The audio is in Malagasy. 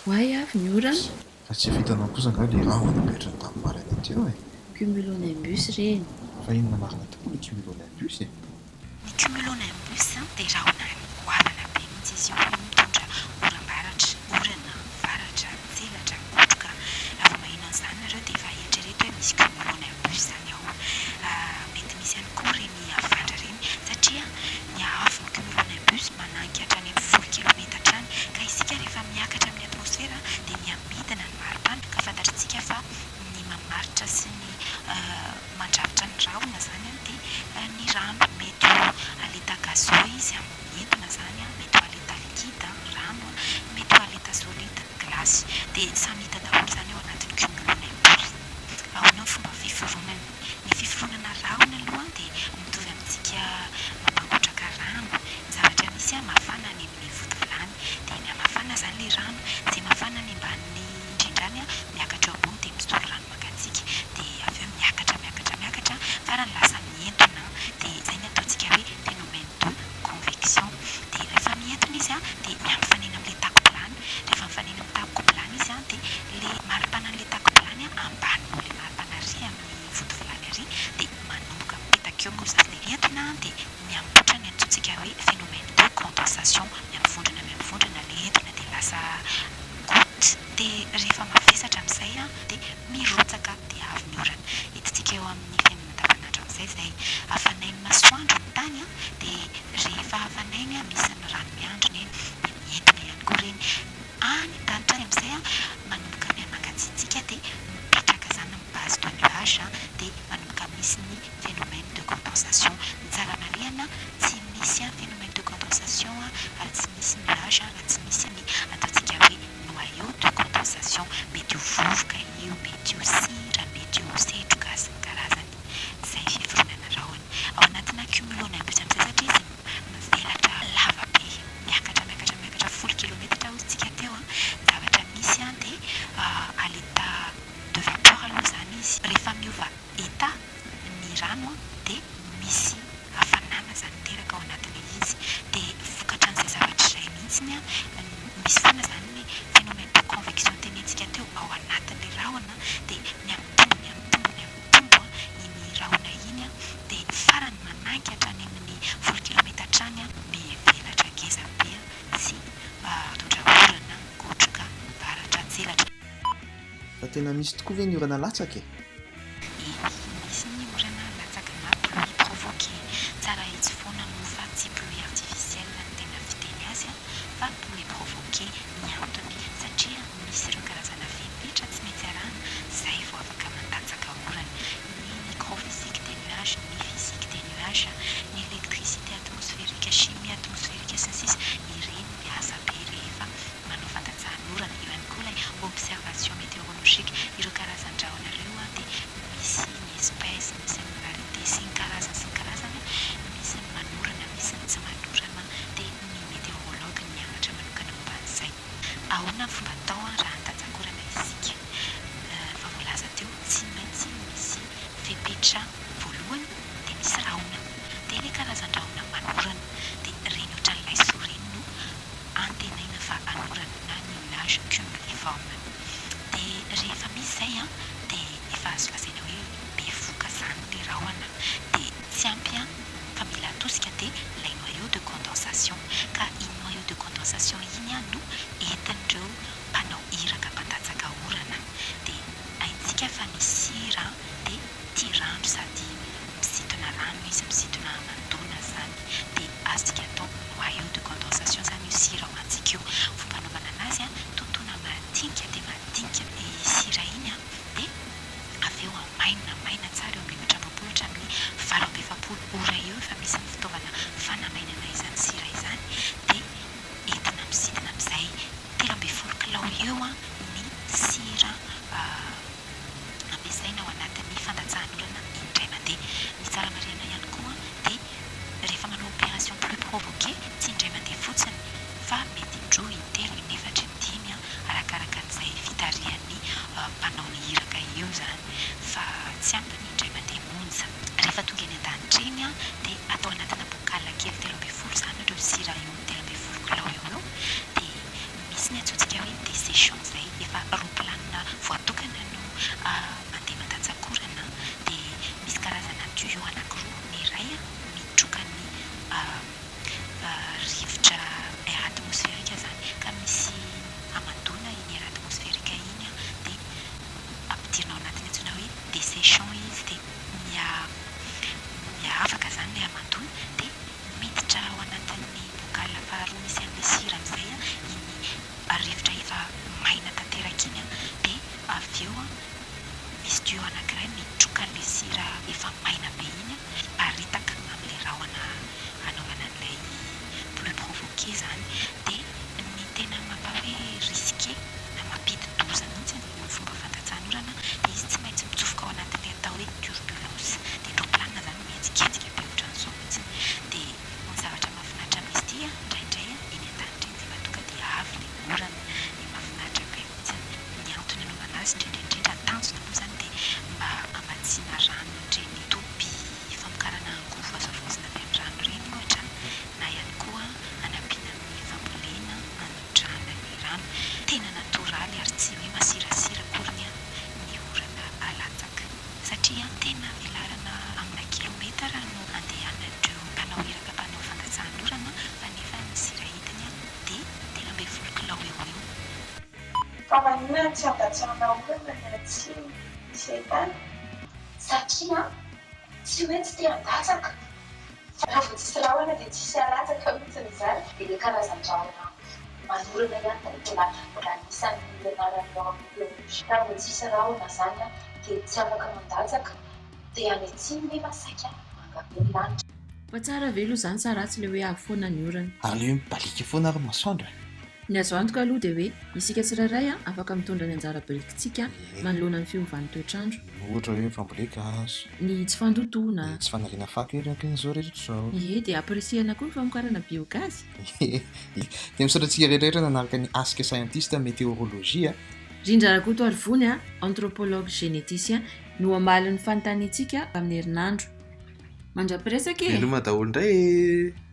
Ho ahy avy ny orana. Fa tsy efa hitanao kosa angaha ilay rahona nipetraka tamin'ny maraina teo e? Cumulonimbus ireny. Fa inona marina tokoa ilay cumulonimbus e? Ny cumulonimbus dia rahona goavana be mihitsy izy io, mitondra oram-baratra, orana, varatra, tselatra, kotroka. Raha vao maheno an'izany nareo dia efa eritrereto hoe misy cumulonimbus izany ao. Mety misy ihany koa ireny havandra ireny satria ny haavon'ny cumulonimbus mananika hatrany amin'ny folo kilometatra any. Ka isika rehefa miakatra amin'ny atmosfera dia miha-midina ny maripana ka fantatritsika fa ny mamaritra sy ny mandrafitra ny rahona izany dia ny rano. Mety ho à l'état gazeux izy amin'ny entona izany, mety ho à l'état liquide, rano, mety ho à l'état solide, glace. Dia samy hita daholo izany ao anatin'ny cumulonimbus. Ahoana ny fomba fiforonany? Ny fiforonana rahona aloha dia mitovy amintsika mampangotraka rano. Ny zavatra misy mafana any amin'ny vodivilany. Dia mihamafana izany ilay rano. Izay mafana any ambany indrindra any miakatra eo ambony dia misolo rano mangatsiaka. Dia avy eo miakatra miakatra miakatra farany lasa mientona. Dia izay ny ataontsika hoe phénomène de convection. Dia rehefa mientona izy dia mihampifanena amin'ilay takom-bilany. Rehefa mifanena amin'ny takom-bilany izy dia ilay maripanan'ilay takom-bilany ambany noho ilay maripana ary amin'ny vodivilany ary dia manomboka mipetaka eo moa izany ilay entona dia mihambotra ny antsointsika hoe phénomène de condensation, mihamivondrona mihamivondrona ilay entona dia lasa goutte dia rehefa mavesatra amin'izay dia mirotsaka dia avy ny orana. Hitantsika eo amin'ny fiainana andavanandro amin'izay izay hafanain'ny masoandro ny tany dia rehefa hafanainy misy ny rano miandrona eny dia mientona ihany koa ireny. Any an-danitra any amin'izay manomboka mihamangatsiatsiaka dia mipetraka izany ny base de nuage dia manomboka misy ny phénomène de condensation. Ny tsara marihana tsy misy phénomène de condensation ary tsy misy nuage raha tsy misy ny ataontsika hoe noyau de condensation. Mety ho vovoka io, mety ho sira, mety ho setroka sy ny karazany. Izay fiforonana rahona. Ao anatina cumulonimbus amin'izay satria izy mivelatra lava be, miakatra miakatra miakatra folo kilometatra hozy tsika teo an, ny zavatra misy an dia à l'état de vapeur aloha izany izy, rehefa miova état ny rano an dia misy hafanana izany teraka ao anatin'ilay izy, dia vokatran'izay zavatra izay mihitsy an, misy foana izany ny phénomène de convection tenentsika teo ao anatin'ilay rahona dia mihamitombo mihamitombo mihamitombo iny rahona iny an, dia farany manainga hatrany amin'ny folo kilometatra any mivelatra ngeza be sy mitondra orana, kotroka, varatra, tselatra. Fa tena misy tokoa ve ny orana latsaka e? Eny, misy ny orana latsaka na pluie provoquée. Tsara ahitsy foana moa fa tsy pluie artificielle no tena fiteny azy fa pluie provoquée ny antony satria misy ireo karazana fepetra tsy maintsy arahana zay vao afaka mandatsaka orana. Ny microphysique des nuages, ny physique des nuages, ny électricité atmosphérique, chimie atmosphérique sy ny sisa ireny miasa be rehefa manao fandatsahan'orana. Eo ihany koa ilay observation météorologique, ireo karazan-drahona ireo dia misy ny espèce, misy ny variété sy ny karazany sy ny karazany, misy ny manorana, misy ny tsy manorana, dia ny météorologue nianatra manokana momba an'izay. Ahoana ny fomba atao raha handatsa-korana isika? Efa voalaza teo, tsy maintsy misy fepetra voalohany dia misy rahona, dia ilay karazan-drahona manorana, dia ireny ohatran'ny laisoa ireny no antenaina fa hanorana na ny nuage cumuliforme. Dia rehefa misy izay an, dia efa azo lazaina hoe bevoka izany ilay rahona, dia tsy ampy an fa mila atosika dia ilay noyau de condensation. Ka iny noyau de condensation iny an no entin'ireo mpanao iraka mpandatsaka orana. Dia haintsika fa ny sira dia tia rano sady misintona rano izy, misintona hamandoana izany. Dia azontsika atao noyau de condensation izany io sira ho antsika io. Fomba anaovana anazy an, totoina madinika dia madinika ny sira iny an, dia avy eo amainina, maina tsara eo amin'ny 24 hatramin'ny 48 ora eo efa misy ny fitaovana fanamainana izany sira izany, dia entina misidina amin'izay 13 kilao eo ny sira ampiasaina ao anatin'ny fandatsahan'orana indray mandeha. Ny tsara marihana ihany koa dia rehefa manao opération pluie provoquée tsy indray mandeha fotsiny fa mety indroa, intelo, inefatra, indimy arakaraka an'izay fitarihan'ny mpanao ny iraka eo izany fa tsy ampy ny indray mandeha monja. Rehefa tonga eny an-danitra eny dia atao anatina bocal kely 13 izany ireo sira eo amin'ny 13 kilao eo ho eo dia misy ny antsointsika hoe desséchant. Fa maninona no tsy andatsahana orana ny atsimo misy haitany? Satria tsy hoe tsy te handatsaka fa raha vao tsisy rahona dia tsisy halatsaka mihitsy izany. Dia ilay karazan-drahona manorana ihany koa mbola mbola anisan'ny ianarany ao amin'ny météorologie. Raha vao tsisy rahona izany dia tsy afaka mandatsaka dia any atsimo nefa saika manga be ny lanitra. Fa tsara ve aloha izany sa ratsy ilay hoe avy foana ny orana? Ary ilay hoe mibaliaka foana ary ny masoandro e? Ny azo antoka aloha dia hoe isika tsirairay afaka mitondra ny anjara birikintsika manoloana ny fiovan'ny toetr'andro. Ohatra hoe ny fambolen-kazo. Ny tsy fandotoana. Ny tsy fanariana fako eraky ny izao rehetra izao. Ie, dia ampirisihana koa ny famokarana biogaz. Ie, dia misaotra antsika rehetra rehetra nanaraka ny Ask a Scientist Météorologie. Rindra Rakotoarivony, anthropologue généticien, no hamaly ny fanontaniantsika amin'ny herinandro. Mandra-piresaka e! Veloma daholo indray e!